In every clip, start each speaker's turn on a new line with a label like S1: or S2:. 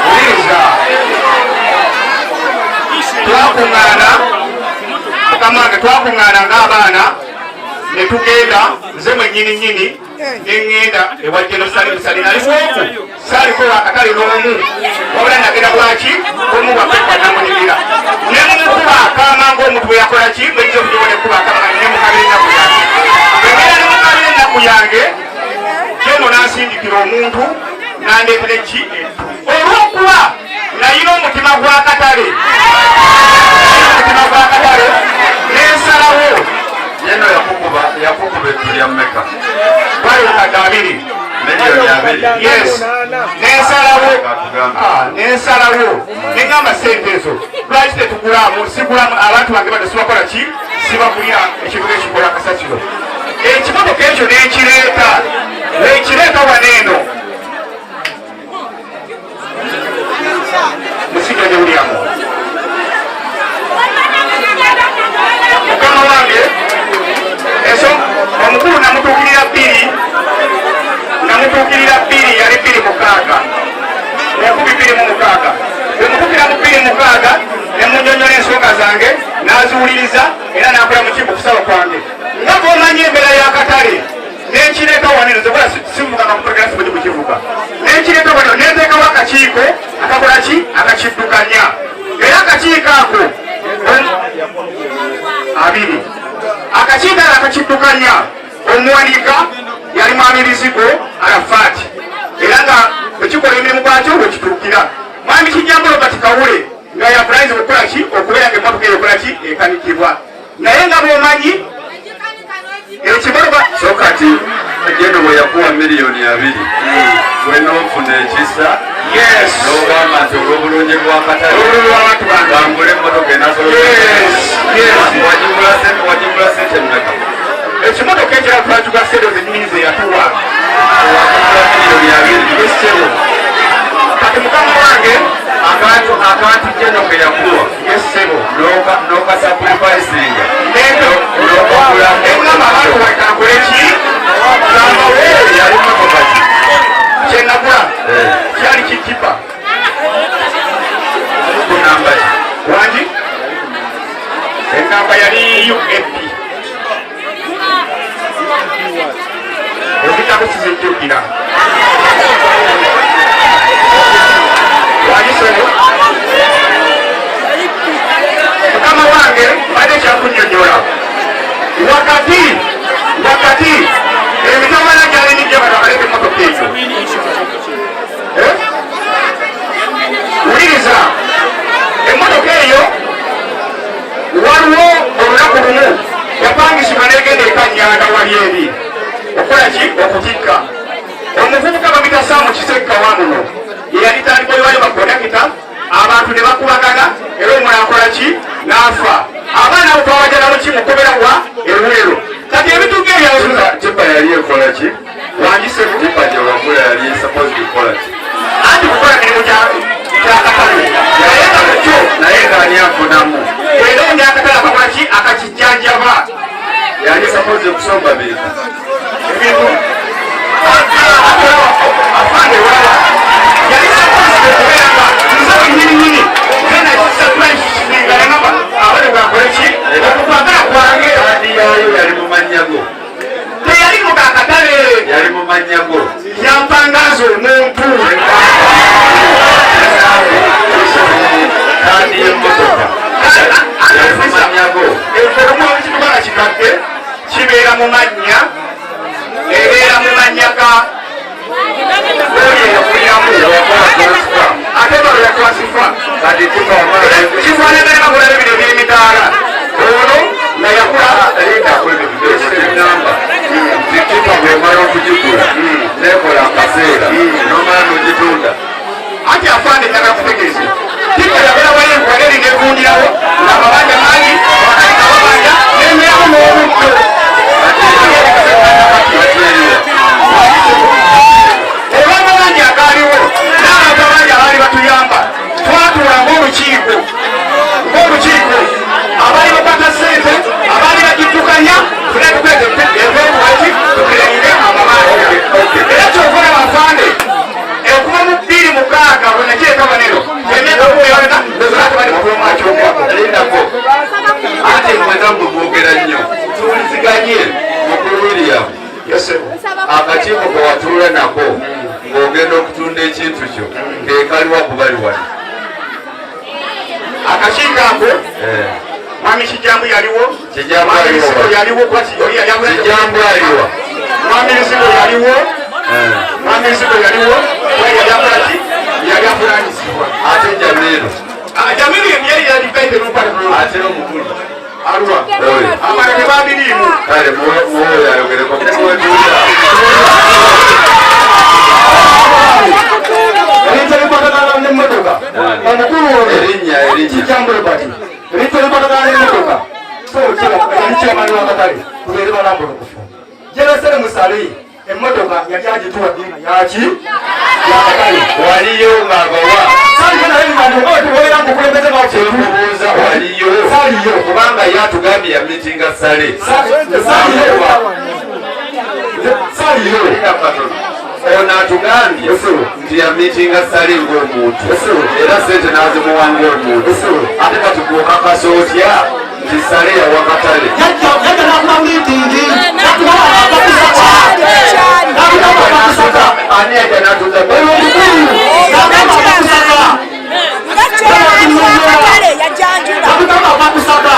S1: Wuliriza, twakuŋŋaana, mukama wange, twakuŋŋaana ng'abaana ne tugenda, nze mwennyini nnyini ne ŋŋenda ewa Jeno Salim Sali. Nali bwoku, saaliko wakatale n'omu, wabula nagenda bwaki omu waffe kwanamunyigira ne mumukuba akaama ng'omuntu bwe yakola ki bwejja okujoba nekuba akaama ne mukabira ennaku yange. Bwe ngenda ne mukabira ennaku yange, Jeno n'asindikira omuntu n'andeetera eki olw'okuba nayina omutima gw'akatale, omutima gw'akatale nensalawo.
S2: Yeno yakukuba ettu lya mmeka?
S1: Gwali bukadde 20.
S2: Miliyoni 20?
S1: Yes, nensalawo. Ah, nensalawo neŋŋamba sente ezo lwaki tetugulamu, sigulamu abantu bange bano, sibakola ki, sibagulira ekintu ekikola kasasiro. Ekimotoka ekyo nenkireeta, nekireeta wano eno musigaje William. Mukama wange, eso omukulu namutuukirira bbiri, namutuukirira bbiri, yali 2006, 2006. Bwemutukira mu 2006 ne munyonyola ensonga zange, n'aziwuliriza era n'akola mu kimu kusaba kwange nga bw'omanyi embeera y'akatale. Nenkireeta wano eno, zokola sivuga nga kutegera simanyi kukivuga. Nenkireeta wano nenteekawo akakiiko akakola ki, akakiddukanya, era akakiiko ako abiri, akakiiko ako akakiddukanya, omuwanika yali mwami Bizigo Arafaati, era nga ekikola emirimu gwakyo wekituukira mwami Kijjambu Robert Kawule nga yavunaanyizibwa okukola ki, okubeera nga emmotoka eyo ekola ki, ekanikibwa. Naye nga bw'omanyi ekimotoka.
S2: So kati Jeno bwe yakuwa miliyoni 20, gwe n'ofuna ekisa n'ogamba nti olw'obulungi bw'akatale
S1: olw'obulungi bw'abantu bange
S2: bangule emmotoka enasobola.
S1: Yes.
S2: Wagigula sente mmeka?
S1: Ekimotoka ekirala twakigula sente zenyini ze yatuwa.
S2: Wagigula miliyoni 20?
S1: Essebo, kati mukama wange,
S2: Akantu Jeno ke yakuwa
S1: essebo,
S2: n'okasacrificinga n'okagula.
S1: Neŋŋamba abantu bange kankole ki, gambawe.
S2: Yali motoka ki?
S1: Kyenagula kyali kikipa.
S2: Ku namba ki?
S1: Wangi, enamba yali UAP, ebitabo sizijjukira. Wangisebo, mukama wange, mbadde kyakunnyonnyola wakati emitawaana gyali nijja bano abaleta emmotoka eyo. Eh? Wuliriza, emmotoka eyo waliwo olunaku lumu yapangisibwa negenda ekanyanga wali eri okukola ki, okutikka omuvubuka bamita Saamu Kisekka wamuno, yeyali tandikolewayo bakondakita, abantu ne bakubagana era omulala akola ki, n'afa. Abaana abo twabajana muki, mukobera wa ewero. Kati ebituuka ebyawe.
S2: Tipa yali ekola ki?
S1: Wangisebo?
S2: Tipa gye wagula yali supposed kukola ki?
S1: Anti kukola mirimu gyakatale, naye nga kyo
S2: Naye ng'ani afunamu?
S1: Era akatale akakola ki, akakijjanjaba.
S2: Yali supposed kusomba bintu?
S1: Ebintu, afande, walaba yali supposed okubeera nga nze wenyini nyini gena nagamba abale bwakole ki, okukwagala kwange.
S2: Kaadi yaayo yali mu mannya go?
S1: Teyali mu kakatale.
S2: Yali mu mannya go?
S1: Yampangaza omuntu.
S2: Kaadi y'emmotoka yali mu mannya go?
S1: Olumu ekitwala kikadde kibeera mu mannya, ebeera mu mannya ga oyo eyakuliramu.
S2: Yawakola transfer?
S1: Ate balo ya transfer.
S2: Kati tipa wamala
S1: Kifaanagana bagula bino ebyemitaala, ono nga yakula.
S2: Linda namba nti tipa bwemala okugigula nekola akaseera nomala nogitunda.
S1: Anti afande, njagala kutegeeza, tipa yabeera wayenkuwa eri negundirawo ng'amabanja mangi, abakanika babanja, nemeramu n'obuddo. Olw'amabanja agaaliwo n'abantu abangi abaali batuyamba, twatuula ng'olukiiko, abaali bakwata ssente, abaali bagiddukanya, tukwete eveewaki, tukirenga amabanja. Era kyova olaba afande. Mwami yaliwo,
S2: Kijambwaliwa.
S1: Mwami Lusigo yaliwo, Mwami Lusigo yaliwo, yali akolaki, yali avunanyizibwa.
S2: Ate Jamiru?
S1: Jamiru yali yali nokwata.
S2: Ate omukulu?
S1: Alwa?
S2: Oyo.
S1: Amala tebabiriimu.
S2: Kale muwe ayogereko, muwetuula.
S3: Ebintu ebikwatagana n'emmotoka, omukulu ono
S2: Erinnya, erinnya.
S3: Kijambo Robert. Ebintu ebikwatagana n'emmotoka, yali chairman w'akatale. Tubeere balambulukufu. Jeresere Musale emmotoka yali agituwadde nga yaki yakatale.
S2: Waliyo ng'abawa?
S3: Saaliyo, naye nga oba tubeera mukulembeze bwakyetu.
S2: Kyenkubuuza, waliyo?
S3: Saaliyo.
S2: Kubanga ye atugambye yamitinga Sale.
S3: Saaliyo, saaliyo.
S2: Linda katono. Ono atugambye nti yamitinga Sale ng'omuntu era sente n'azimuwa ng'omuntu. Ate kati gwokakasa otya nti Sale yawa katale?
S3: Yajja nakuba miitingi, natugamba abakusaka.
S2: Ani yajja n'atuuza?
S3: Oyo omukulu nagamba abakusaka.
S4: Akatale yajanjula.
S3: Natugamba abakusaka.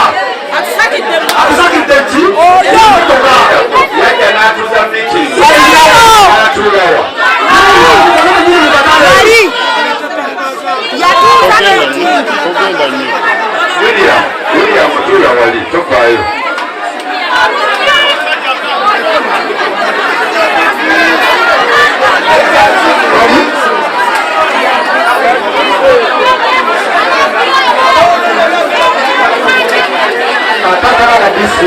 S4: Atusakidde.
S3: Atusakidde ki?
S4: Oyo.
S3: Emmotoka.
S2: Yajja n'atuuza meeting, n'atuulawa?
S4: Ali yatuuza meeting.
S2: William, William, tuula wali, tofaayo.
S3: Ataka RDC,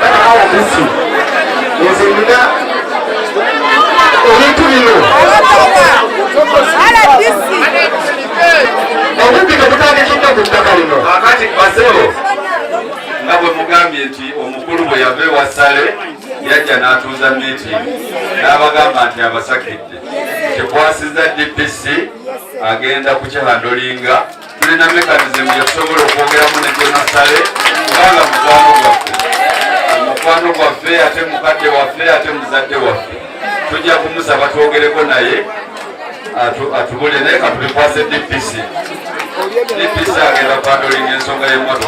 S3: tata RDC, nze nina ebintu bino.
S4: RDC.
S3: Obubbi tebutandikidde ku ttaka lino.
S2: Kakati basebo, nga bwe mugambye nti omukulu bwe yava ewa Sale yajja n'atuuza meeting n'abagamba nti abasakidde, kikwasiza DPC, agenda kukihandlinga. Tulina mechanism gyetusobola okwogeramu ne Jona Sale, kubanga mukwano gwaffe, mukwano gwaffe, ate mukadde waffe, ate muzadde waffe. Tujja kumusaba twogereko naye atubule, naye katubikwase DPC. DPC agenda kuhandlinga ensonga y'emmotoka.